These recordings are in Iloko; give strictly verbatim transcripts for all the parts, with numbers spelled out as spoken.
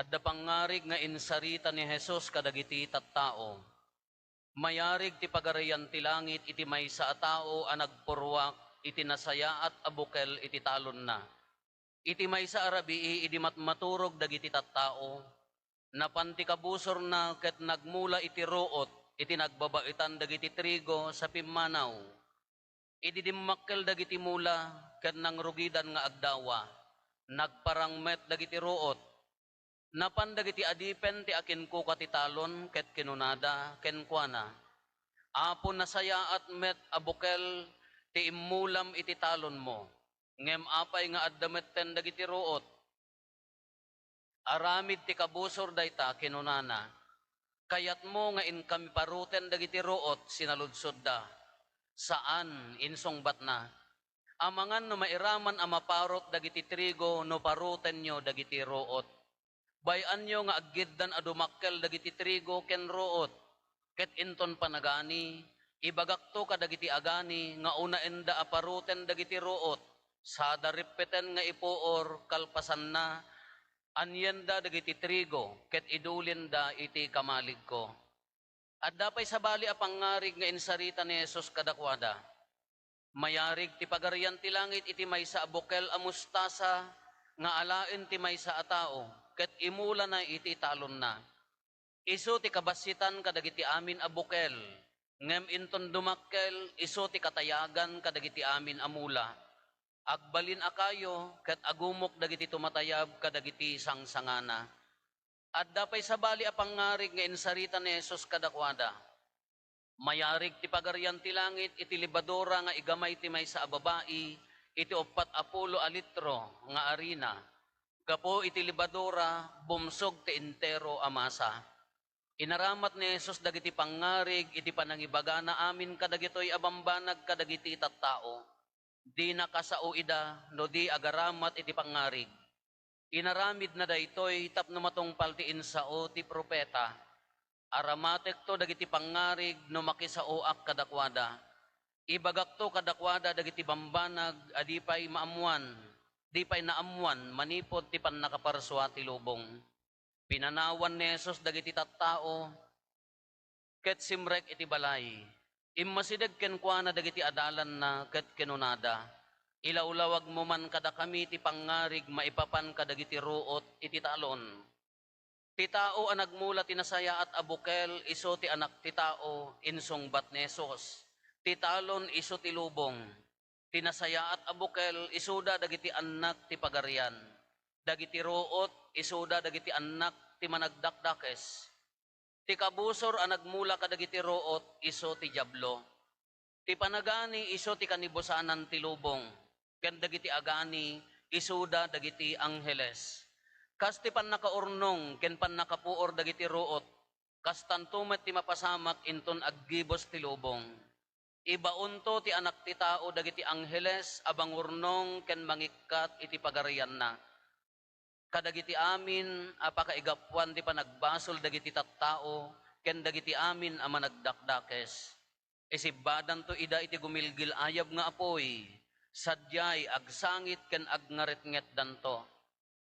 Adda pangngarig nga insarita ni Jesus kadagiti tattao. Mayarig ti Pagarian ti Langit iti maysa a tao a nagpurruak iti nasayaat a bukel iti talonna. Iti maysa a rabii, idi matmaturog dagiti tattao, napan ti kabusorna ket nagmula iti ruot iti nagbabaetan dagiti trigo sa pimmanaw. Idi dimmakkel dagiti mula ket nangrugidan nga agdawa, nagparang met dagiti ruot. Napan dagiti adipen ti akinkuka ti talon ket kinunada kenkuana, "Apo, nasayaat met a bukel ti immulam iti talonmo, ngem apay nga adda metten dagiti ruot?" Aramid ti kabusor dayta, kinunana, "Kayatmo nga inkami paruten dagiti ruot?" sinaludsodda. "Saan," insungbatna. "Amangan no mairaman a maparut dagiti trigo no parutenyo dagiti ruot. Bay-anyo nga aggiddan a dumakkel dagiti trigo ken ruot. Ket inton panagani, ibagakto kadagiti agani nga unaenda a paruten dagiti ruot, sada rippeten nga ipuor, kalpasanna, anienda dagiti trigo ket idulinda iti kamaligko." Adda pay sabali a pangngarig nga insarita ni Jesus kadakuada. Mayarig ti Pagarian ti Langit iti maysa a bukel a mostasa nga alaen ti maysa a tao, ket imulana iti talonna. Isu ti kabassitan kadagiti amin a bukel, ngem inton dumakkel, isu ti katayagan kadagiti amin a mula. Agbalin a kayo ket agumok dagiti tumatayab kadagiti sangsangana. Adda pay sabali a pangngarig nga insarita ni Jesus kadakuada. Mayarig ti Pagarian ti Langit iti lebadura nga igamay ti maysa a babai iti uppat a pulo a litro nga arina. Gapu iti lebadura, bumsog ti entero a masa. Inaramat ni Jesus dagiti pangngarig iti panangibagana amin kadagitoy a bambanag kadagiti tattao. Dina kasao ida no di agaramat iti pangngarig. Inaramidna daytoy tapno matungpal ti insao ti profeta, "Aramatekto dagiti pangngarig no makisaoak kadakuada. Ibagakto kadakuada dagiti bambanag a di pay maammuan, di pay naammuan manipud ti pannakaparsua ti lubong." Pinanawan ni Jesus dagiti tattao ket simrek iti balay. Immasideg kenkuana dagiti adalanna ket kinunada, "Ilawlawagmo man kadakami ti pangngarig maipapan kadagiti ruot iti talon. Ti tao a nagmula ti nasayaat a bukel isu ti Anak ti Tao," insungbat ni Jesus. "Ti talon isu ti lubong. Ti nasayaat a bukel isuda dagiti annak ti Pagarian. Dagiti ruot isuda dagiti annak ti Managdakdakes. Ti kabusor a nagmula kadagiti ruot isu ti Diablo. Ti panagani isu ti kanibusanan ti lubong, ken dagiti agani isuda dagiti angheles. Kas ti pannakaurnong ken pannakapuor dagiti ruot, kastanto met ti mapasamak inton aggibus ti lubong. Ibaonto ti Anak ti Tao dagiti angheles a mangurnong ken mangikkat iti pagarianna kadagiti amin a pakaigapuan ti panagbasol dagiti tattao ken dagiti amin a managdakdakes. Isibbadanto ida iti gumilgil-ayab nga apuy, sadiay agsangit ken agngaretngetdanto.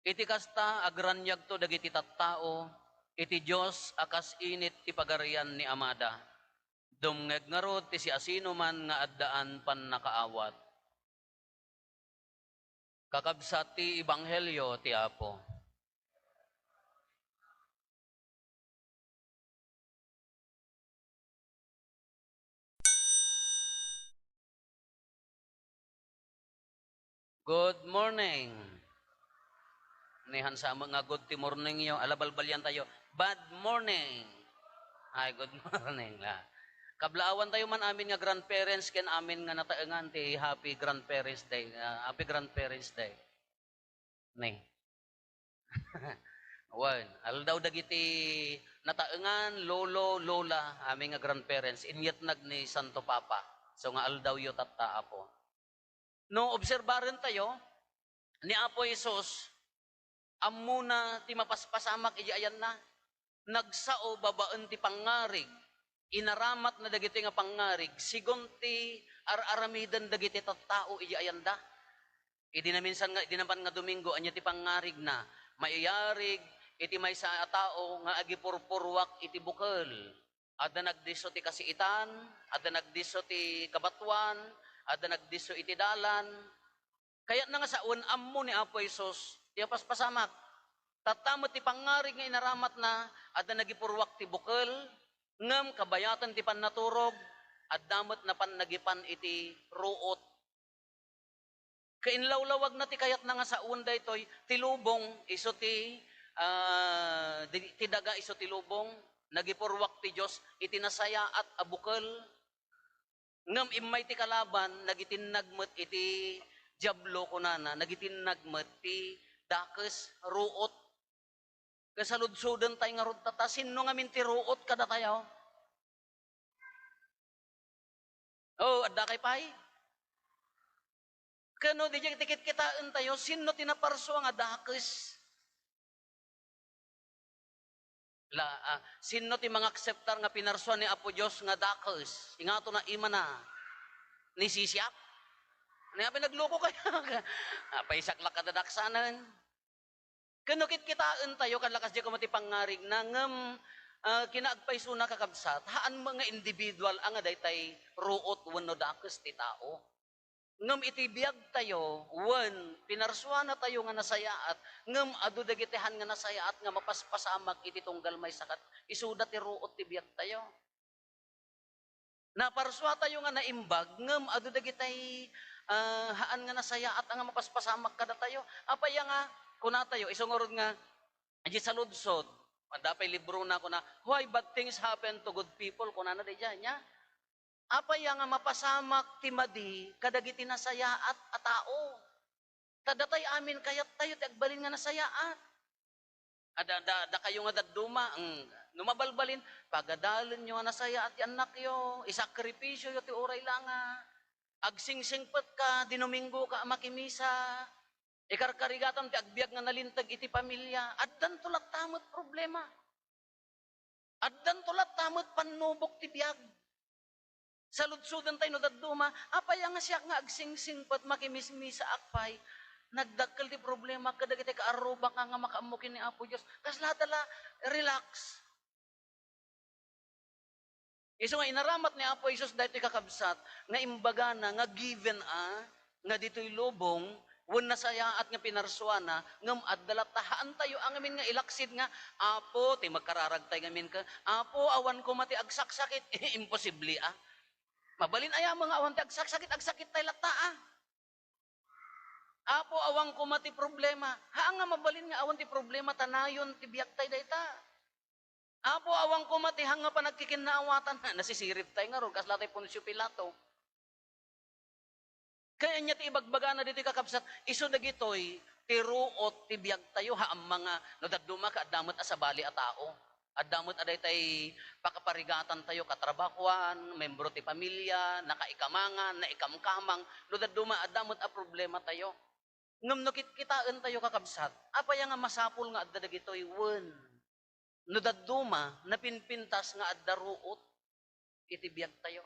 Iti kasta, agraniagto dagiti tattao iti Dios a kas init ti Pagarian ni Amada. Dumngeg ngarud ti siasinoman nga addaan pannakaawat. Kakabsat ti Ebanghelio ti Apo. Good morning. Ni, hansa met nga good ti morning yo. Ala, balbalian tayo. Bad morning. Ay, good morning la. Kablaawan tayo man amin nga grandparents ken amin nga nataengan ti Happy Grandparents Day. Ah, Happy Grandparents Day. Ni. Wen, aldaw dagiti nataengan, lolo, lola, amin nga grandparents, inyatnag ni Santo Papa. So nga aldawyo tatta, Apo. No obserbarentayo, ni Apo Jesus, ammona ti mapaspasamak idiay ayanna. Nagsao babaen ti pangngarig. Inaramatna dagitoy nga pangngarig, sigun ti ar-aramiden dagiti tattao idiay ayanda. Idi naminsan nga, idi napan nga Domingo, ania ti pangngarigna? Maiyarig iti maysa a tao nga agipurpuruak iti bukel. Adda nagdisso ti kasiitan, adda nagdisso ti kabatoan, adda nagdisso iti dalan. Kayatna nga sawen, ammo ni Apo Jesus ti apaspasamak. Tatta met ti pangngarig nga inaramatna, adda nagipuruak ti bukel, ngem kabayaten ti pannaturog, adda met napan nagipan iti ruot. Kainlawlawagna ti kayatna nga sawen daytoy, ti lubong, isu ti, ah, di-, ti daga isu ti lubong, nagipuruak ti Dios iti nasayaat a bukel. Ngem immay ti kalaban, nagitinnag met iti Diablo, kunana, nagitinnag met ti dakes, ruot. Kasaludsoden tay ngarud ta, ta sinno ngamin ti ruot kadatayo? Oh, adda kay pay? Kano di ti kitkitaen tayo, sinno ti naparsua nga dakes? La, ah, sinno ti mangakseptar nga pinarsua ni Apo Dios nga dakes? Ingato na imana. Ni Sisiak? Ni abi nagluko kaya? Apay saklak kadadaksanan. Kano kitkitaen tayo, kan lakas di ko mati pangngarigna, ngem, ah, kinaagpaysona, kakabsat, haan mo nga individual a nga daytay ruot wenno dakes ti tao. Ngem iti biag tayo, wen, pinarsuana tayo nga nasayaat, ngem adu dagiti han nga nasayaat nga mapaspasamak iti tunggal maysa kat isuda ti ruot ti biag tayo. Naparsua tayo nga naimbag, ngem adu dagitay, ah, haan nga nasayaat a nga mapaspasamak kadatayo. Apay a nga, kuna tayo, isu ngarud nga, idiay saludsod, adda pay librona kuna, "Why bad things happen to good people?" Kunana daydiay, nia? Apay a nga mapasamak ti madi kadagiti nasayaat a tao? Ta datay amin kayat tayo ti agbalin nga nasayaat. Ada, da, dakayo nga dadduma, mm, no mabalbalin, pagadalenyo nga nasayaat ti annakyo, isakripisyoyo ti uray la nga agsingsingpetka, dinuminggoka a makimisa, ikarkarigatam ti agbiag nga nalinteg iti pamilia, addanto latta met problema. Addanto latta met pannubok ti biag. Saludsoden tayo no dadduma, apay a nga siak nga agsingsingpet, makimismisaak pay, nagdakkel ti problema kadagiti kaarrubak nga, nga makaammo ken ni Apo Dios. Kasla dala, relax. Isu nga inaramat ni Apo Jesus daytoy, kakabsat, nga imbagana nga given a, nga ditoy lubong, wen nasayaat nga pinarsuana, ngem adda latta, haan tayo a ngamin nga ilaksid nga, "Apo, ti magkararagtay ngamin ka, Apo, awan koma ti agsaksakit." Imposible, a. Mabalin aya mo nga awan ti agsaksakit, agsakittay latta, a. "Apo, awan koma ti problema." Haan nga mabalin nga awan ti problema, ta nayon ti biagtay dayta. "Apo, awan koma ti hang nga panagkikinnaawatan." Nasisiriptay ngarud, kasla tay Poncio Pilato. Kaya ania ti ibagbagana ditoy, kakabsat, isu dagitoy ti ruot ti biagtayo, haan nga no dadduma ka, adda met a sabali a tao. Adda met a daytay pakaparigatan tayo, katrabahoan, membro ti pamilia, nakaikamangan, naikamkamang, no dadduma, adda met a problema tayo. Ngem no kitkitaen tayo, kakabsat, apay a nga masapul nga adda dagitoy wen? No dadduma, napinpintas nga adda ruot iti biagtayo.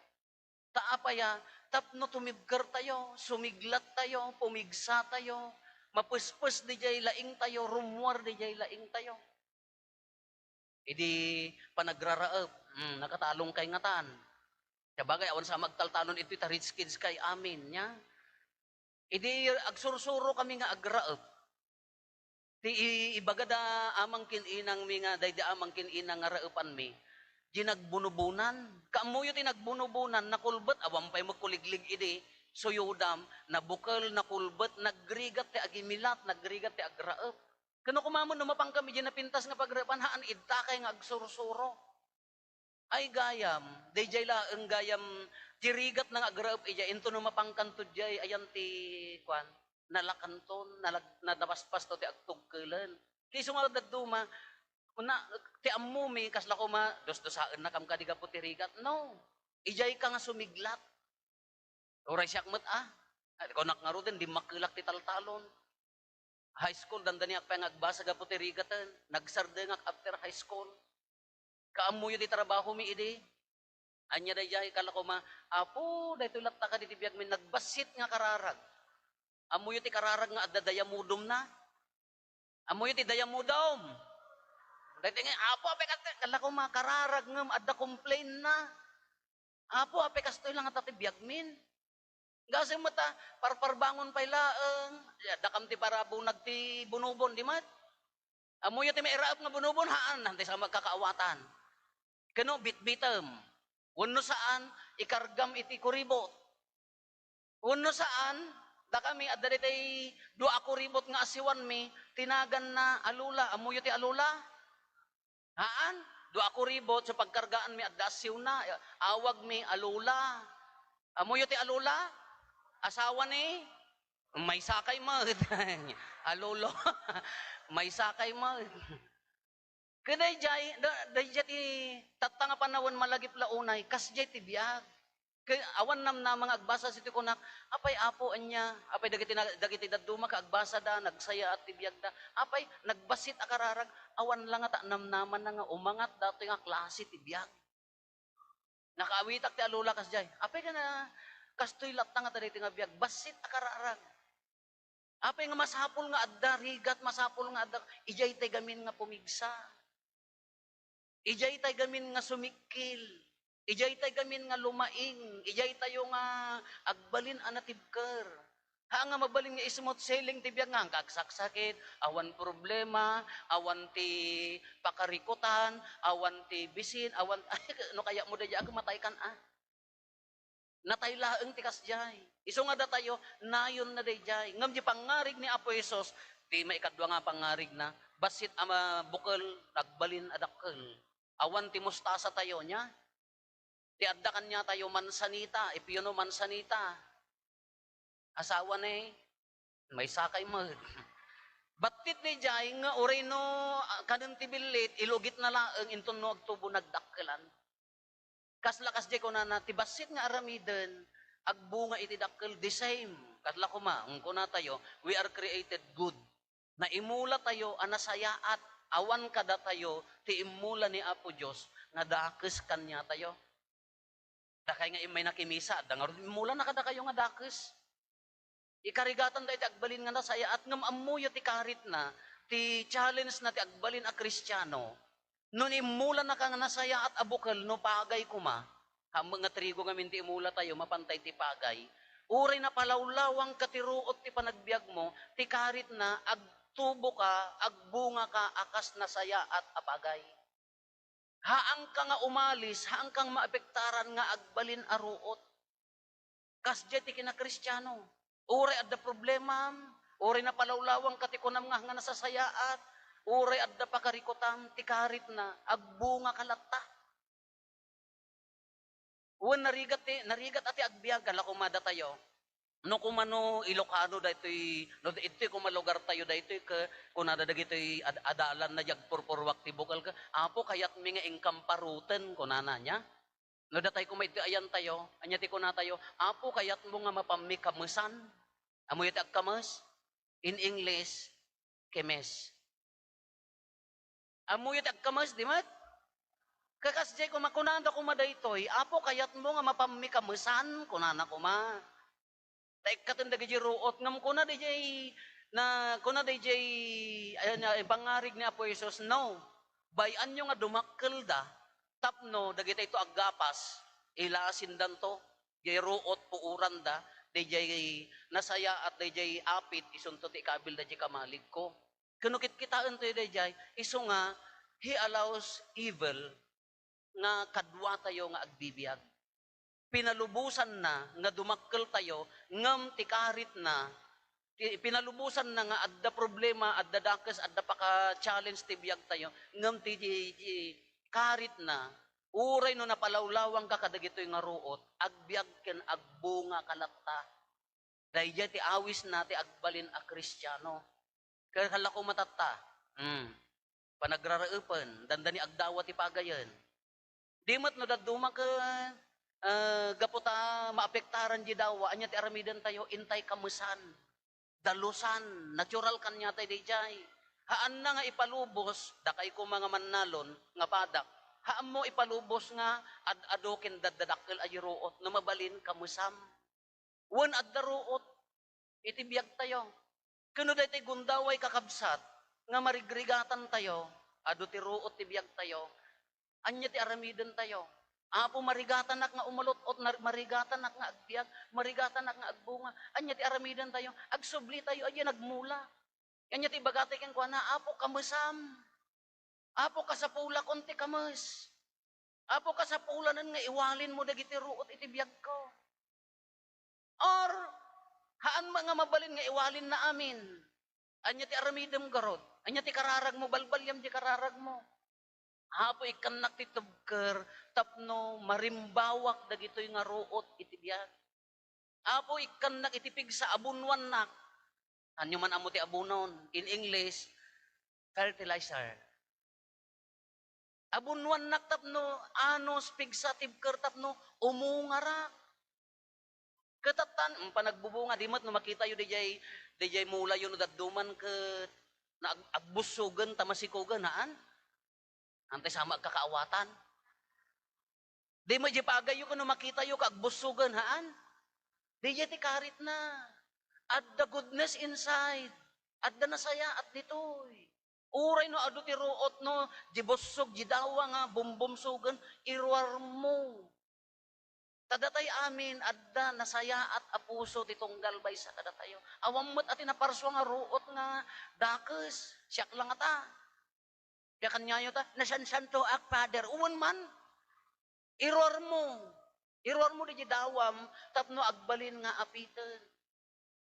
Ta apay a, tapno tumibker tayo, sumiglat tayo, pumigsa tayo, mapespes didiay laing tayo, rummuar didiay laing tayo. Idi panagraraep, hmm, nakatalongkay ngatan. Sabagay, awan sa magtaltalon itoy ta rich kids kay amin, nia? Idi agsursurokami nga agraep, ti i-, ibagada amang ken inangmi nga daydi amang ken inang nga raepanmi, di nagbunubonan. Kaammoyo ti nagbunubonan, nakulbet, awan pay met kuliglig idi, suyodam, nabukel, nakulbet, nagrigat ti agimilat, nagrigat ti agraep. Kano koma met no mapankami di napintas nga pagraepan, haan idtakay nga agsursuro. Ay gayam, daydiay laeng gayam ti rigatna nga agraep idiay, intono mapangkanto diay, ayan ti, kuan, nalakanton, nalag-, na-, napaspasto ti agtugkelen. Ti isu nga dadduma, kuna, ti ammomi, kasla koma, dusdusaennakam kadi gapu ti rigat. No. Idiayka nga sumiglat. Uray siak met, a. Kunak ngaruden, dimmakkelak ti taltalon. High school, dandaniak pay nga agbasa gapu ti rigaten. Nagsardengak after high school. Kaammoyo ti trabahomi idi? Ania daydiay, kasla koma, "Apo, daytoy latta kadi ti biagmi, nagbassit nga kararag." Ammoyo ti kararag nga adda dayamudomna? Ammoyo ti dayamudom? Dagiti nga, "Apo, apay kastoy?" Kala ko makararag ngem adda complain na. "Apo, apay kastoy la ngata ti biagmin?" Gasem met a, parparbangon pay laeng. Ya, dakam ti parabunag ti bunubon, di met? Ammoyo ti mairaep nga bunubon, haan, hantay sa magkakaawatan. Kano, bitbitem. Wenno saan, ikargam iti kuribot. Wenno saan, dakami, adda daytay dua a kuribot nga asiwanmi, tinaganna Alola. Ammoyo ti Alola? Haan, dua a kuribot, so pagkargaanmi, adda asiwna, awagmi Alola. Ammoyo ti Alola? Asawa ni? Maysakay met. Alolo. Maysakay met. Ket daydiay, da-, daydiay ti tatta nga panawen malagip la unay, kasdiay ti biag. Ket awan namnama nga agbasa iti kunak, "Apay, Apo, ania? Apay dagiti na-, dagiti dadduma ket agbasada, nagsayaat ti biagda. Apay, nagbassit a kararag, awan la ngata namnamana nga umangat datoy nga klase ti biag." Nakaawitak ti Alola kasdiay. Apay nga na, kastoy latta nga daytoy nga biag, bassit a kararag. Apay nga masapul nga adda rigat, masapul nga adda, idiay tay gamin nga pumigsa. Idiay tay gamin nga sumikkil. Idiay tay gamin nga lumaing. Idiay tayo nga agbalin a natibker. Ha nga mabalin nga smooth sailing ti biag nga, agsaksakit, awan problema, awan ti pakarikutan, awan ti bisin, awan, ay, no kaya mo daydiay, agmatay kan, ah. Natay laeng ti kasdiay. Isu nga datayo, nayonna daydiay. Ngem di pangngarig ni Apo Jesus, ti maikadua nga pangngarigna, bassit a ma-, bukel, agbalin a dakkel. Awan ti mustasa tayo, nia? Ti adda kaniatayo, mansanita, if you know mansanita. Asawa ni, maysakay met. Battit daydiay nga uray no, ah, kanen ti billit, ilugitna laeng inton no agtubo nagdakkelan. Kasla kasdiay kunana, ti bassit nga aramiden, agbunga iti dakkel, the same. Kasla koma, kunatayo, we are created good. Naimula tayo a nasayaat, awan kadatayo ti immula ni Apo Dios nga dakes kaniatayo. Dakay nga immay nakimisa, adda ngarud immulana kadakayo nga dakes. Ikarigatan da iti agbalin nga nasayaat, ngem ammoyo ti karitna, ti challenge na ti agbalin a Kristiano. No immulanaka nga nasayaat a bukel, no pagay koma, ammok nga trigo ngamin ti imula tayo, mapantay ti pagay. Uray napalawlawangka ti ruot ti panagbiagmo, ti karitna, agtuboka, agbungaka a kas nasayaat a pagay. Haanka nga umalis, haanka nga maapektaran nga agbalin a ruot. Kasdiay ti kinakristiano. Uray adda problemam, uray napalawlawangka ti kunam nga, nga nasasayaat, uray adda pakarikutam, ti karitna, agbungaka latta. Wen narigat ti, narigat a ti agbiag, kala koma datayo. No koma no Ilocano daytoy, no daytoy koma lugar tayo daytoy, ke, kunada dagitoy ad-, adalan na di agpurpurwak ti bukel, ke, "Apo, kayatmi nga inkam paruten," kunana, nia? No datay koma iti ayan tayo, ania ti kuna tayo, "Apo, kayatmo nga mapammi kamesan?" Ammoyo ti agkames? In English, kemes. Ammoyo ti agkames, di met? Kakasdiay koma, kunada koma daytoy, "Apo, kayatmo nga mapammi kamesan?" kunana koma. Ta ikkaten dagiti ruot, ngem kuna daydiay, na, kuna daydiay, ayan, ah, pangngarig ni Apo Jesus, "No. Bay-anyo nga dumakkelda tapno dagitayto aggapas, ilasindanto." Diay ruot, puoranda, daydiay nasayaat, daydiay apit, isunto ti ikabilda diay kamaligko. Ken no kitkitaentayo daydiay, isu nga, he allows evil nga kaduatayo nga agbibiag. Pinalubosanna nga dumakkeltayo, ngem ti karitna, ti, pinalubosanna nga adda problema, adda dakes, adda paka-challenge ti biagtayo, ngem ti, ti, ti karitna, uray no napalawlawangka kadagitoy nga ruot, agbiag ken agbungaka latta. Daydiay ti awisna ti agbalin a Kristiano. Ket kalla koma tatta, hmm, panagraraepen, dandani agdawa ti pagayen. Di met no dadduma ket, eh, gapu ta maapektaran diay dawa, ania ti aramidentayo? Intay kamesan, dalusan, natural kaniatay daydiay. Haanna nga ipalubos, dakay koma nga mannalon nga padak. Haanmo ipalubos nga ad-ado ken daddadakkel a ruot, no mabalin kamesam. Wen adda ruot iti biagtayo. Ken no daytoy gundaway, kakabsat, nga marigrigatantayo, Adu ti ruot ti biagtayo. Ania ti aramidentayo? Apo, marigatanak nga umalot-ot, nar-, marigatanak nga agbiag, marigatanak nga agbunga. Ania ti aramidentayo? Agsubli tayo, ania nagmula? Ania ti ibagatayo kenkuana? Apo, kamesam. Apo, kasapulakon ti kames. Apo, kasapulanen nga iwalinmo dagiti ruot iti biagko. Or, haan nga mabalin nga iwalinna amin. Ania ti aramidem garud? Ania ti kararagmo? Balbaliam ti kararagmo. Apo, ikkannak ti tubker tapno marimbawak dagitoy nga ruot iti biag. Apo, ikkannak iti pigsa, abunnuannak. Anyo man ammo ti abunon? In English, fertilizer. Abunnuannak tapno anus, pigsa, tibker tapno umungarak. Ket attan, mm, panagbubunga, di met no makitayo dijay, dijay mulayo no dadduman ket na-, ag-, agbussogen ta masikogen, haan? Antay sama agkakaawatan. Di met dijay pagayyo ket no makitayo ka agbussogen, haan? Dijay ti karitna. Adda goodness inside. Adda nasayaat ditoy. Uray no adu ti ruot no, di bussog, di dawa nga bumbumsogen, iruarmo. Ta datay amin, adda nasayaat a puso ti tunggal maysa kadatayo. Awan met a ti naparsua nga ruot nga dakes, siak la ngata. Kaya kanyayo ta, "Nasansantoak, Father." Wen man, iruarmo. Iruarmo di dawam tapno agbalin nga apiten.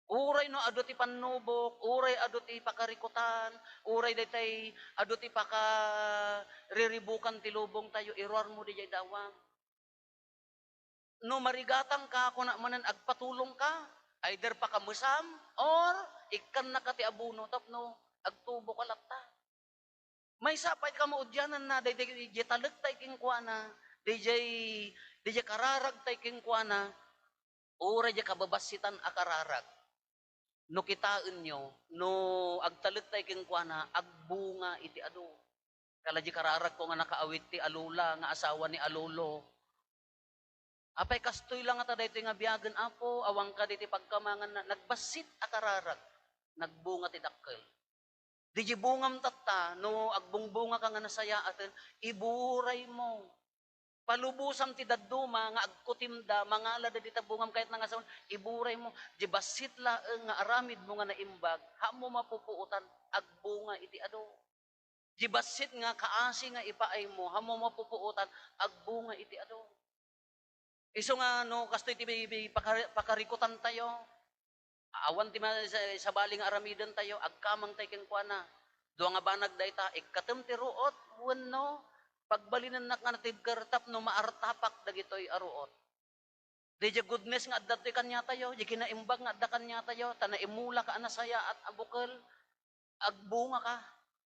Uray no adu ti pannubok, uray adu ti pakarikutan, uray daytay adu ti pakariribukan ti lubong tayo, iruarmo di dawam. No marigatang ka, kuna manen agpatulong ka, either pakamesam or ikkannaka ti abono tapno agtubo ka latta. Maysa pay ti kamaudiananna, daydiay talek tay kenkuana, daydiay, daydiay kararag tay kenkuana, uray diay kababassitan a kararag. No kitaenyo, no agtalek tay kenkuana, agbunga iti adu. Kala di kararagko nga nakaawit ti alula nga asawa ni alolo. Apay kastoy la ngata daytoy nga biagen, Apo, awan kadi ti pagkamanganna, nagbassit a kararag, nagbunga ti dakkel. Di di bungam tatta, no agbungbunga ka nga nasayaaten, iburaymo. Palubosam ti dadduma nga agkutimda, mangalada dita bungam kayatna nga sawen, iburaymo. Di bassit laeng nga aramidmo nga naimbag, haanmo mapupuotan, agbunga iti adu. Di bassit nga kaasi nga ipaaymo, haanmo mapupuotan, agbunga iti adu. Isu nga no kastoy ti bi-, bi-, pakar-, pakarikutantayo, awan ti ma-, sa-, sabali nga aramidentayo, agkamangtay kenkuana. Dua nga banag dayta, ikkatem ti ruot wenno pagbalinennak nga natibker tapno maartapak dagitoy a ruot. Diay goodness nga adda toy kaniatayo, diay kinaimbag nga adda kaniatayo, ta naimulaka a nasayaat a bukel, agbungaka.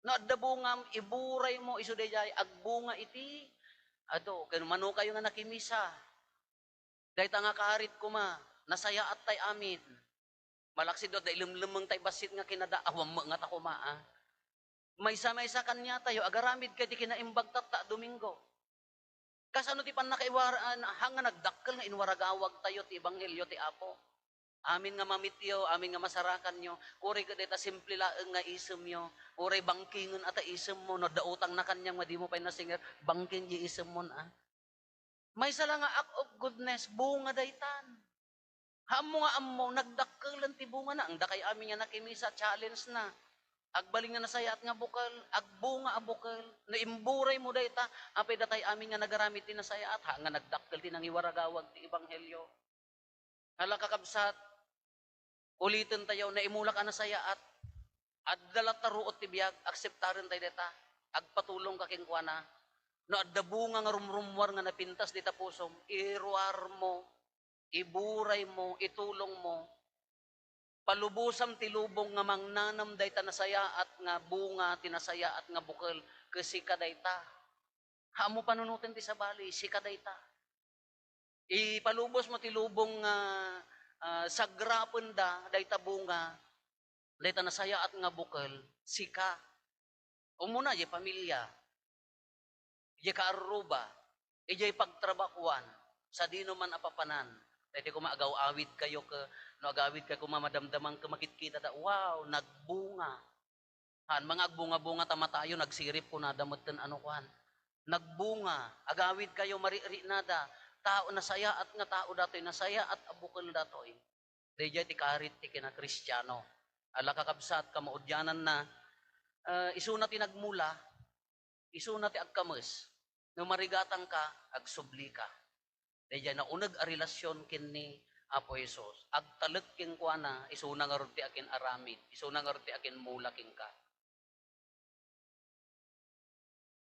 No adda bungam, iburaymo isu daydiay agbunga iti adu. Ken manokayo nga nakimisa, dayta nga karit koma, nasayaat tay amin. Malaksid no adda ilemlemmeng tay bassit nga kinada, awan met ngata koma, a. Maysa-maysa kaniatayo, agaramid kay ti kinaimbag tatta a Domingo. Kasano ti pannakaiwar-, a, haan nga nagdakkel nga inwaragawagtayo ti ebanghelio ti Apo? Amin nga mamityo, amin nga masarakanyo, uray ket dayta simple laeng nga isemyo, uray bangkingen a ta isemmo, no adda utangna kaniam nga dimo pay nasinger, bangking diay isemmon, a. Maysa la nga act of goodness, bunga daytan. Haanmo nga ammo, nagdakkelen ti bungana. Ang dakay amin nga nakimisa, challenge na. Agbalin nga nasayaat nga bukel, agbunga a bukel. No imburaymo dayta, apay datay amin nga nagaramid ti nasayaat, haan nga nagdakkel ti nangiwaragawag ti ebanghelio. Hala, kakabsat, ulitentayo, naimulak a nasayaat. Adda latta ruot ti biag, akseptarentayo dayta. Agpatulongka kenkuana. No adda bunga nga rumrummuar nga napintas dita pusom, iruarmo, iburaymo, itulongmo. Palubosam ti lubong nga mangnanam dayta nasayaat nga bunga, ti nasayaat nga bukel, ket sika dayta. Haanmo panunoten ti sabali, sika dayta. Ipalubosmo ti lubong nga, ah, sagrapenda dayta bunga, dayta nasayaat nga bukel, sika. Umuna, diay pamilia, diay kaarruba, idiay pagtrabahoan, sadino man a papanan. Daytoy koma agaw-awidkayo ket, no agawidkayo koma madamdamangko, makitkitada, wow, nagbunga. Haan, mga agbunga-bunga ta matayon, nagsirip kunada metten ano kuan. Nagbunga, agawid kayo, mariknada. Tao, nasayaat nga tao datoy, nasayaat a bukel datoy. Daydiay ti karit ti kinakristiano. Ala, kakabsat, kamaudiananna, eh, isuna ti nagmula, isuna ti agkames. No marigatangka, agsublika. Daydiay nauneg a relasyon ken ni Apo Jesus. Agtalek kenkuana, isuna ngarud ti akin-aramid, isuna ngarud ti akin-mula kenka.